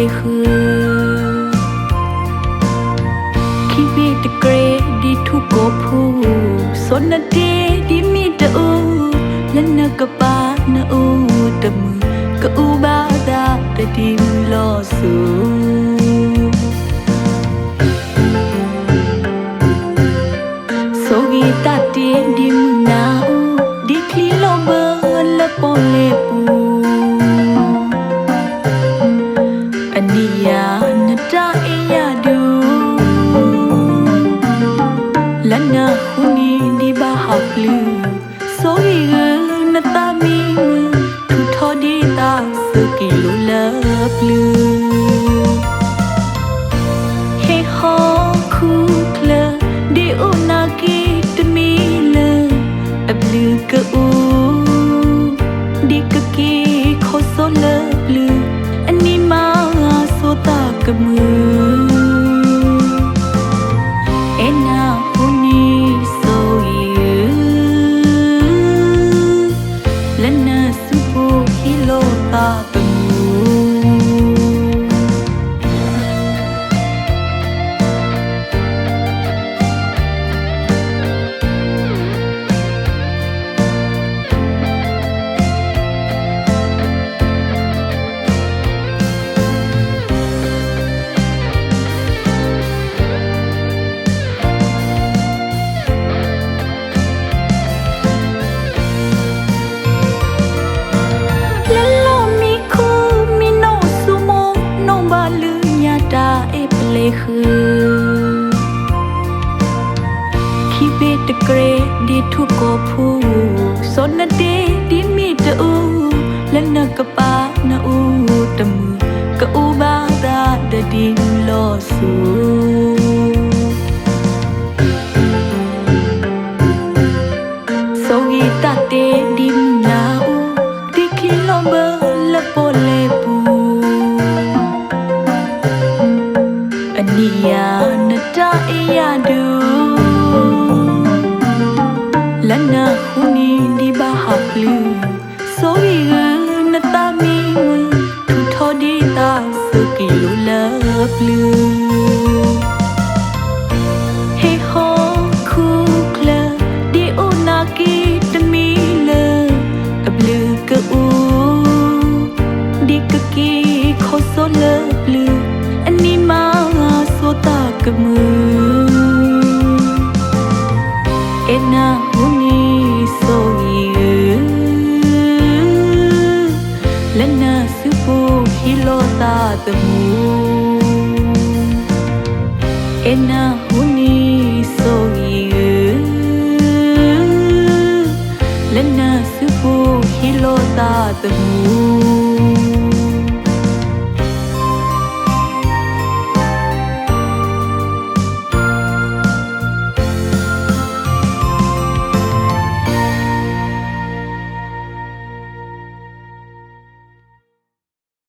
ပျဲၢ်ဃုာ် ခံဘ့ၣ်တကြဲးဒ်ထူၣ်ကိးဖှိၣ်, စီၤနၤဒ့ဒ်မ့ၣ်တအိၣ်, လၢနကပၤနအိၣ်တမုာ်, ကအူဘၣ်သးတဒ်မုၢ်လီၤစိၤ ဆိၣ်ဂ့ၤတၢ်တ့ဒ်မုၢ်နၤအိၣ်, ဒ်ချံလီၢ်ဘၢလၢပီၣ်လဲၣ်ပူၤ, အနံၣ်ယၤနတၢ်အဲၣ်ယၤဒိၣ်, လၢနဃုနံၤဒ်ဘၣ်ဟးပျုၤ, ဆိၣ်ဂ့ၤဂ့ၤနသးမံမုာ်, ထူးထီၣ်ဒ်သးစူၤကံၢ်လိၤလၢပျုၤ ဟဲဟီၣ်ခူချၢ, ဒ်အိၣ်နၤက့ၤတမံၤလၢ အဘျုးကအူ, ဒ်ကက့ၤခီစီလၢပျုၤ, အနံၤမၤစိသးကမုာ်, အဲၣ်နၤဟူနံၤဆိၣ်ဂ့ၤဧၢ, လၢနစုပူၤဟ့ၣ်လီၤသးသမူ လၢလီၢ်မံခိၣ်မံနီၣ်ဆိမိၣ် နီၣ်ဘၣ်လၢညါတၢ်အဲၣ်ပျဲၢ်ဃုာ် ခံဘ့ၣ်တကြဲးဒ်ထူၣ်ကိးဖှိၣ်, စီၤနၤဒ့ဒ်မ့ၣ်တအိၣ်, လၢနကပၤနအိၣ်တမုာ်, ကအူဘၣ်သးတဒ်မုၢ်လီၤစိၤ ဆိၣ်ဂ့ၤတၢ်တ့ဒ်မုၢ်နၤအိၣ်, ဒ်ချံလီၢ်ဘၢလၢပီၣ်လဲၣ်ပူၤ, အနံၣ်ယၤနတၢ်အဲၣ်ယၤဒိၣ်, လၢနဃုနံၤဒ်ဘၣ်ဟးပျုၤ, ဆိၣ်ဂ့ၤဂ့ၤနသးမံမုာ်, ထူးထီၣ်ဒ်သးစူၤကံၢ်လိၤလၢပျုၤ ဟဲဟီၣ်ခူချၢ, ဒ်အိၣ်နၤက့ၤတမံၤလၢ အဘျုးကအူ, ဒ်ကက့ၤခီစီလၢပျုၤ, အနံၤမၤစိသးကမုာ်, အဲၣ်နၤဟူနံၤဆိၣ်ဂ့ၤဧၢ လၢနစုပူၤဟ့ၣ်လီၤသးသမူ, အဲၣ်နၤဟူနံၤဆိၣ်ဂ့ၤဧၢ, လၢနစုပူၤဟ့ၣ်လီၤသးသမူ